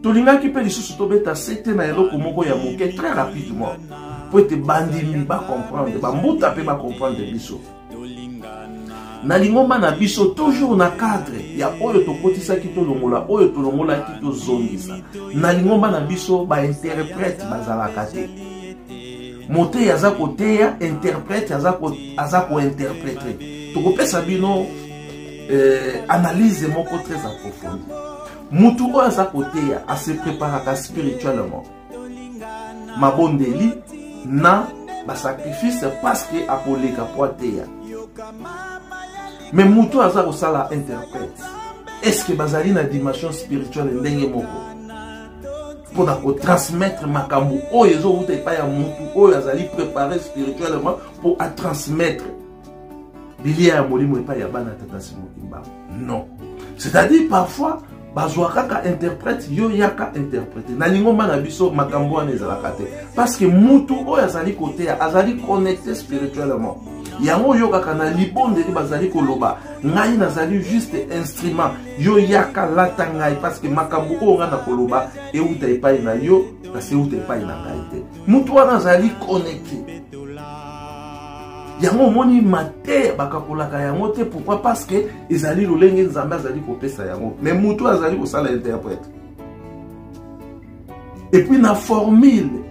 Tolingaki mpe lisusu tobeta sete na eloko moko ya moke très rapidement mpo ete bandimi bacomprendre, bambuta mpe bacomprendre biso. Na lingomba na biso, toujours na cadre ya oyo tokotisaki tolongola, oyo tolongolaki tozongisa, na lingomba na biso bainterprète bazalaka te. Moteyi aza koteya, interprète aza kointerprète. Tokopesa bino analyse moko très approfondie. Mutu oyo aza koteya ase preparaka spirituellement, mabondeli na basacrifice, parce que akoleka po ateya. Mais mutu oyo aza kosala interprète, est-ce que bazali na dimension spirituelle ndenge moko mpona kotransmettre makambo oyo ezowuta epai ya mutu oyo azali préparé spirituellement mpo atransmettre bilia ya molimo epai ya bana Tata Simon Kimbangu? Non, c'est-à-dire parfois bazwa kaka interprète, yo yaka interprète. Na lingomba na biso makambo wana ezalaka te, parce que mutu oyo azali koteya azali connecté spirituellement. Yango oyokaka na libondeli bazali koloba: ngai nazali juste instrument, yo yaka lata ngai, parce que makambo oyo ngai nakoloba euta epai na yo, kasi euta epai na ngai te. Mutu wana azali connecté. Yango omoni mateya bakakolaka yango te. Pourquoi? Parce que ezali lolenge Nzambe azali kopesa yango. Mais mutu azali kosala interprète, et puis na formule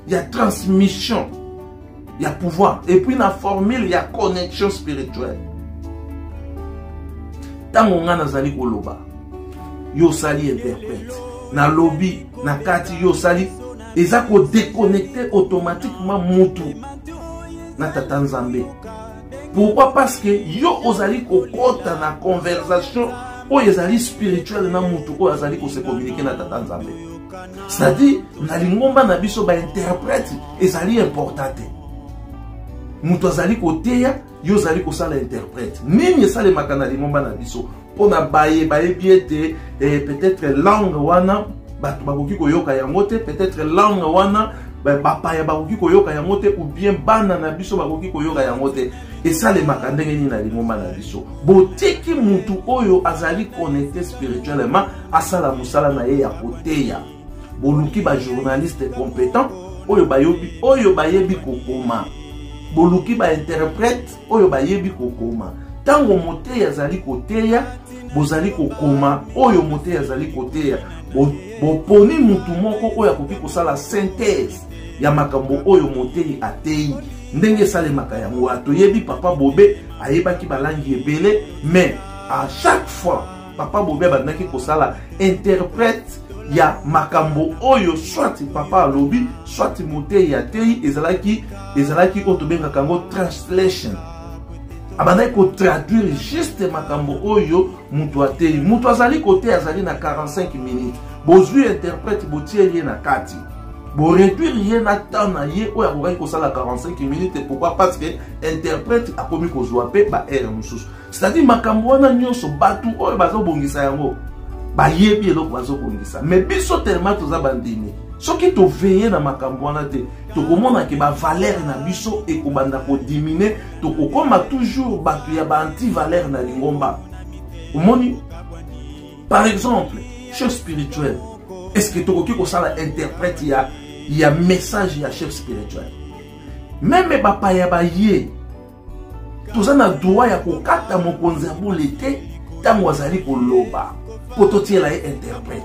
ya transmission ya pouvoir, et puis na formule ya connexion spirituelle, ntango ngai nazali koloba, yo osali interprète, nalobi na kati, yo osali, eza kodéconnecte automatiquement mutu na Tata Nzambe. Pourquoi? Parce que yo ozali kokota na conversation oyo ezali spirituelle na mutu oyo azali kose communiquer na Tata Nzambe. C'est-à-dire, na lingomba na biso bainterprète ezali important te. Moto azali koteya, yo ozali kosala interprète. Nini esalemaka na lingomba na biso? Mpona baye bayebi ete peut-être langue wana bato bakoki koyoka yango te, peut-être langue wana bapaya bakoki koyoka yango te, ou bien bana na biso bakoki koyoka yango te, esalemaka ndenge nini na lingomba na biso? Botiki mutu oyo azali connecté spirituellement asala mosala na ye ya koteya. Boluki bajournaliste compétent oyo bayobi, oyo bayebi kokoma, boluki bainterprète oyo bayebi kokoma. Ntango moteyi azali koteya, bozali kokoma oyo moteyi azali koteya. Boponi mutu moko oyo akoki kosala synthèse ya makambo oyo moteyi ateyi. Ndenge esalemaka yango, toyebi Papa Bobe ayebaki balangi ebele, mais à chaque fois Papa Bobe abandaki kosala interprète ya makambo oyo soit papa alobi, soit moteyi ateyi. Ezalaki oyo tobengaka yango translation. Abandaki kotraduire juste makambo oyo moto ateyi. Moto azali koteya, azali na 45 minutes, bozwi interprète, botieli ye na kati, boréduire ye na temps na ye oyo akokaki kosala 45 minutes. Pourquoi? Parce que interprète akomi kozwa mpe baheure mosusu. C'est-à-dire, makambo wana nyonso, bato oyo bazobongisa yango bayebi eloko bazobongisa. Mais biso, tellement toza bandimi, soki toveiller na makambo wana te, tokomona ke bavaleur na biso ekobanda kodiminuer, tokokoma toujours bato ya baanti-valeur na lingomba. Omoni, par exemple, chef spirituel, est ce que tokoki kosala interprète ya message ya chef spirituel? Même bapaya baye, toza na droit ya kokata mokonzi ya bule te ntango azali koloba mpo totiela ye interprète.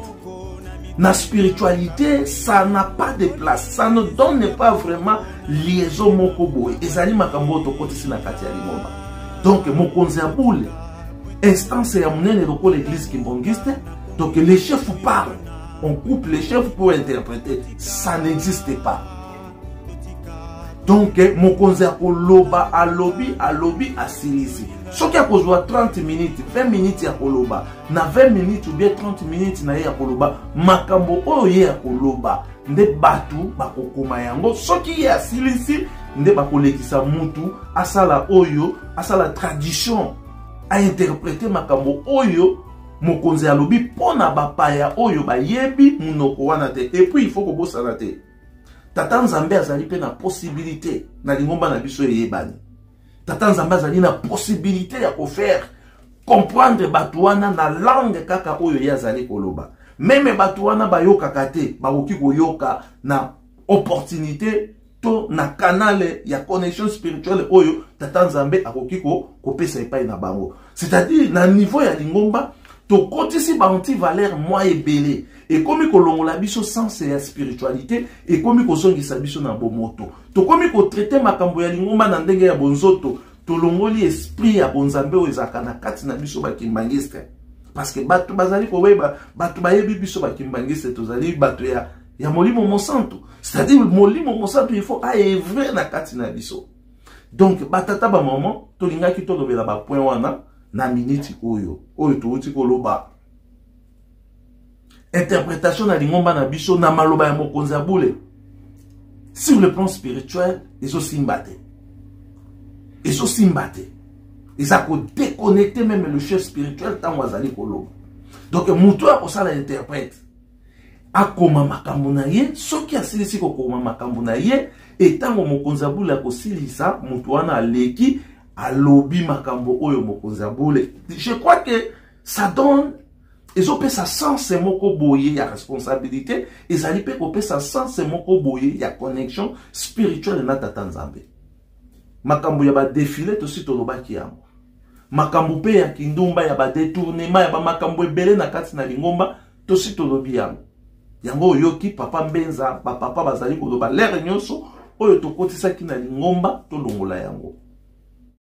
Na spiritualité, ça n'a pas de place, ça ne donne pas vraiment liaison moko boye. Ezali makambo oyo tokotisi na kati ya lingomba. Donc mokonzi ya bule, instance ya monene lokola église kimbangiste, donc les chefs parlent, on coupe les chefs pour interpréter, ça n'existe pas. Donc mokonzi akoloba, alobi, alobi, asilisi. Soki akozwa 30 minutes, 20 minutes ya koloba, na 20 minutes ou bien 30 minutes na ye ya koloba, makambo oyo ye ya koloba nde bato bakokoma yango. Soki ye asilisi, nde bakolekisa mutu asala oyo asala traduction, ainterprète makambo oyo mokonzi alobi mpo na bapaya oyo bayebi monoko wana te. Et puis il faut kobosana te, Tata Nzambe azali mpe na possibilité na lingomba na biso eyebani. Tata Nzambe azali na possibilité ya kofaire comprendre bato wana na langue kaka oyo ye azali koloba. Meme bato wana bayokaka te, bakoki koyoka na opportunité to na canal ya connexion spirituelle oyo Tata Nzambe akoki kopesa epai na bango. C'est-à-dire na niveau ya lingomba tokotisi ba anti-valeur mwa ebele, ekomi kolongola biso sens ya spiritualité, ekomi kozongisa biso na bomoto. Tokomi kotraite makambo ya lingomba na ndenge ya bonzoto, tolongoli esprit ya bonzambe oyo ezalaka na kati na biso bakimbangiste. Parce que bato bazali koyeba, bato bayebi biso bakimbangiste, tozali bato ya Molimo Mosantu. C'est-à-dire Molimo Mosantu il faut aevre na kati na biso. Donc batata ba maman, tolingaki tolobela ba point wana na miniti oyo oyo touti koloba. Interprétation na lingomba na biso na maloba ya mokonzi ya bule sur le plan spirituel ezosimba te, ezosimba te, eza kodéconnecter même le chef spirituel ntango azali koloba. Donc moto oyo akosala interprète akoma makambo na ye, soki asilisi kokoma makambo na ye, etango mokonzi ya bule akosilisa, moto wana aleki alobi makambo oyo mokonzi ya bule. Je crois que ça donne, ezopesa sens moko boye ya responsabilité, ezali mpe kopesa sens moko boye ya connexion spirituelle na Tata Nzambe. Makambo ya badefile tosi tolobaki yango, makambo mpe ya kindumba, ya badetournement, ya bamakambo ebele na kati na lingomba tosi tolobi yango. Yango oyoki papa Mbenza, bapapa bazali koloba lere nyonso oyo tokotisaki na lingomba tolongola yango.